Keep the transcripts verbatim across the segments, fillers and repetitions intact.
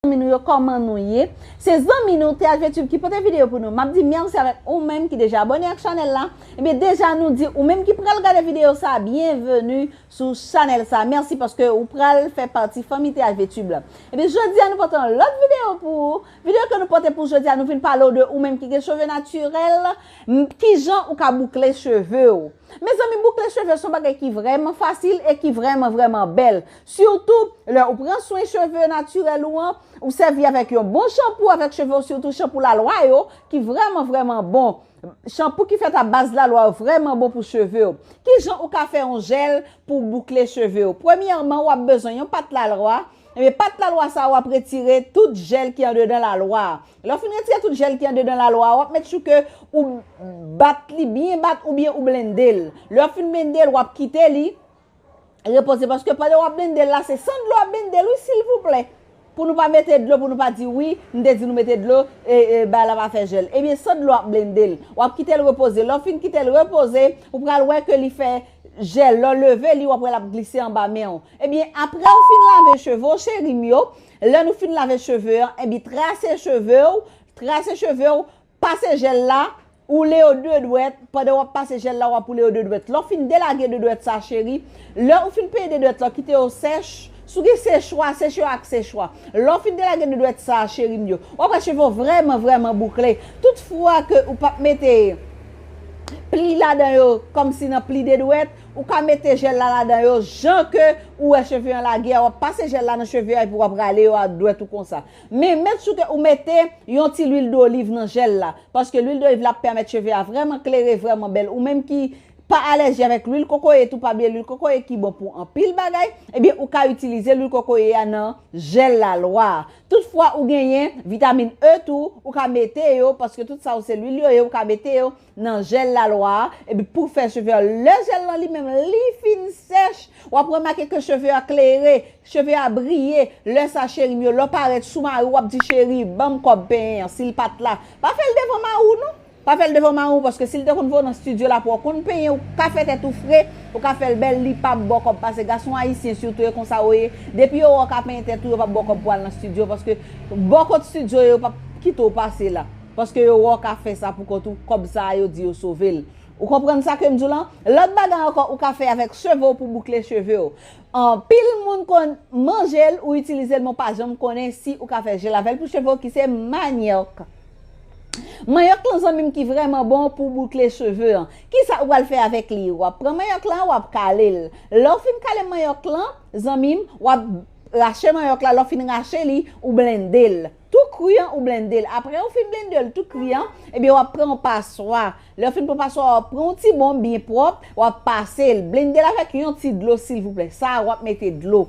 zanmi nou yo, kòman nou ye? Se zanmi nou, T H V Tube, ki pote videyo pou nou. M ap di mèsi avèk ou menm ki deja abòne ak chanèl la. Ebyen, deja nou di ou menm ki pral gade videyo sa, byenveni sou chanèl sa. Mèsi paske ou pral fè pati fanmi T H V Tube la. Ebyen, jodi a nou pote yon lòt videyo pou ou. Videyo ke nou pote pou jodi a, nou vin pale w de ou menm ki gen cheve natirèl, m, kijan ou ka boukle cheve w. Mezanmi, boukle cheve se yon bagay ki vrèman fasil e ki vrèman, vrèman bèl. Sitou, lè ou pran swen cheve natirèl ou an, ou sèvi avèk yon bon chanpou avèk cheve w, sitou chanpou lalwa yo, ki vrèman, vrèman bon. Chanpou ki fèt a baz lalwa yo vrèman bon pou cheve w. Kijan ou ka fè yon jèl pou boukle cheve w? Premyèman, w ap bezwen yon pat lalwa. Ebyen, pat lalwa sa a, w ap retire tout jèl ki andedan lalwa a. Lè w fin retire tout jèl ki andedan lalwa a, w ap make sure ke ou bat li byen bat oubyen ou blende l. Lè w fin blende l, w ap kite li repoze, paske pandan w ap blende l la, se san dlo w ap blende l, wi, silvouplè. Pou nou pa mete dlo, pou nou pa di, wi, m te di nou mete dlo, e, e, bagay la pa fè jèl. Ebyen, san dlo w ap blende l. W ap kite l repoze. Lè w fin kite l repoze, ou pral wè ke li fè jèl. Lè w leve li, w ap wè l ap glise anba men w. Ebyen, apre w fin lave cheve w, cheri m yo, lè nou fin lave cheve an, ebyen, trase cheve w, trase cheve w, pase jèl la, woule yo de dwèt, pandan w ap pase jèl la, w ap woule yo de dwèt. Lè w fin delage de dwèt sa, cheri, lè ou fin peye de dwèt la, kite yo sèch, si w gen sechwa, seche yo ak sechwa. Lè w fin delage de dwèt sa, cheri m yo, w ap wè cheve w vrèman, vrèman boukle. Tout fwa ke ou p ap mete pli ladan yo, kòmsi nan pli de dwèt, ou ka mete jèl la ladan yo, jan ke ou wè cheve an lage a, w ap pase jèl la nan cheve a, epi w ap rale yo a dwèt ou konsa. Men make sure ke ou mete yon ti lwil doliv nan jèl la, paske lwil doliv la ap pèmèt cheve a vrèman klere, vrèman bèl. Ou menm ki pa alèji avèk lwil kokoye tou, pa bliye lwil kokoye ki bon pou anpil bagay, ebyen, ou ka itilize lwil kokoye a nan jèl lalwa a. Tout fwa ou genyen vitamin E tou, ou ka mete yo, paske tout sa yo se lwil yo ye, ou ka mete yo nan jèl lalwa a, epi pou fè cheve a. Lè jèl lan li menm, li fin sèch, w ap remake ke cheve a klere, cheve a briye. Lè sa, cheri m yo, lè w parèt sou mari w, w ap di, "Cheri, ban m kòb penyen an, si l pa t la." Pa fè l devan mari w, non. Pa fè l devan mari w, paske si l te konn voye w nan estidyo la pou w konn penyen, ou ka fè tèt ou fre, ou ka fè l bèl, li p ap ba w kòb, paske gason ayisyen sitou e konsa yo ye. Depi yo wè w ka penyen tèt ou, yo p ap ba w kòb pou al nan estidyo, paske bò kot estidyo yo p ap kite w pase la. Paske yo wè w ka fè sa pou kont ou, kòb sa a yo di yo sove l. Ou konprann sa ke m di w lan? Lòt bagay ankò ou ka fè avèk cheve w pou boukle cheve w. Anpil moun konn manje l ou itilize l, men w pa janm konnen si ou ka fè jèl avè l pou cheve w, ki se manyòk. Manyòk lan, zanmi m, ki vrèman bon pou boukle cheve an. Kisa ou pral fè avèk li? W ap pran manyòk lan, w ap kale l. Lè w fin kale manyòk lan, zanmi m, w ap rache manyòk la, lè w fin rache li, ou blende l. Tou kri an, ou blende l. Apre ou fin blende l tou kri an, ebyen, w ap pran yon paswa. Lè w fin pran paswa, w ap pran yon ti bonm byen pwòp, w ap pase l. Blende l avèk yon ti dlo, silvouplè. Sa a, w ap mete dlo.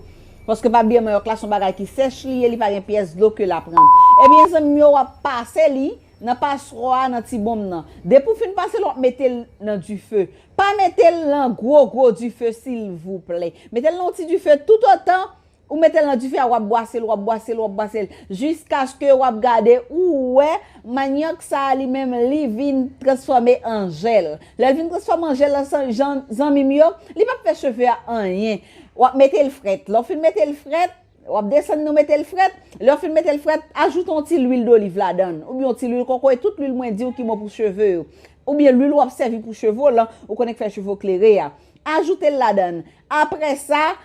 Paske pa bliye, manyòk la se yon bagay ki sèch li ye, li pa gen pyès dlo ke l ap rann. Ebyen, zanmi m yo, w ap pase li nan paswa a, nan ti bonm nan. Depi w fin pase l, w ap mete l nan dife. Pa mete l nan gwo, gwo dife, silvouplè. Mete l nan yon ti dife toutotan ou mete l nan dife a, w ap bwase l, w ap bwase l, w ap bwase l, jiskaske w ap gade, ou wè, manyòk sa a li menm, li vin transfòme an jèl. Lè l vin transfòme an jèl lan, san-, jan-, zanmi m yo, li p ap fè cheve a anyen. W ap mete l frèt. Lè w fin mete l frèt, w ap desann li, w mete l frèt. Lè w fin mete l frèt, ajoute yon ti lwil doliv ladan l, oubyen yon ti lwil kokoye, tout lwil mwen di w ki bon pou cheve yo. Oubyen lwil w ap sèvi pou cheve w lan, ou konnen k fè cheve w klere a. Ajoute l ladan l. Apre sa,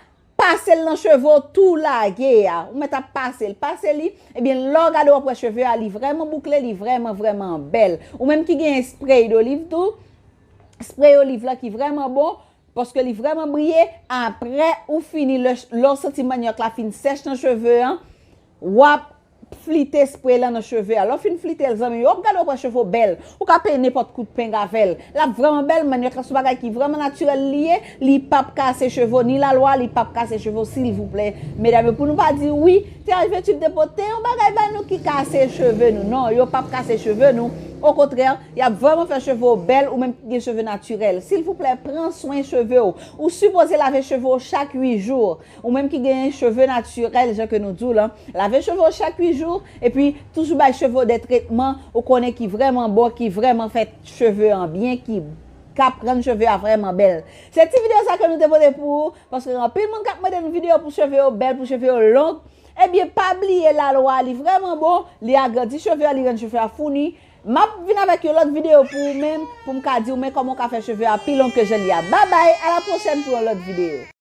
pase l nan cheve w tou lage a. Ou mèt ap pase l, pase li. Ebyen, lè w gade, w ap wè cheve a, li vrèman boukle, li vrèman, vrèman bèl. Ou menm ki gen espre doliv tou, espre oliv lan ki vrèman bon, paske li vrèman briye. Apre ou fini, lè, lè w santi manyòk la fin sèch nan cheve an, w ap flite espre lan nan cheve a. Lè w fin flite l, zanmi, w ap gade, w ap wè cheve w bèl. Ou ka peye nenpòt kout peng avè l. L ap vrèman bèl, manyòk la se yon bagay ki vrèman natirèl li ye. Li p ap kase cheve w, ni lalwa, li p ap kase cheve w, silvouplè. Medam yo, pou nou pa di wi, T H V Tube te pote yon bagay ba nou ki kase cheve nou. Non, yo p ap kase cheve nou. Okontrè, y ap vrèman fè cheve w bèl, ou menm ki gen cheve natirèl. Silvouplè, pran swen cheve w. Ou sipoze lave cheve w chak uit jou. Ou menm ki gen cheve natirèl, jan ke nou di w lan, lave cheve w chak uit jou, epi toujou bay cheve w de tretman, ou konnen ki vrèman bon, ki vrèman fè cheve an byen, ki, k ap rann cheve a vrèman bèl. Se ti videyo sa ke nou te pote pou ou, paske anpil moun k ap mande nou videyo pou cheve yo bèl, pou cheve yo long. Ebyen, pa bliye lalwa, li vrèman bon, li agrandi cheve a, li rann cheve a founi. M ap vin avèk yon lòt videyo pou ou menm, pou m ka di w men kòman w ka fè cheve a pi long ke jan l ye a. Babay, a la pwochèn pou yon lòt videyo.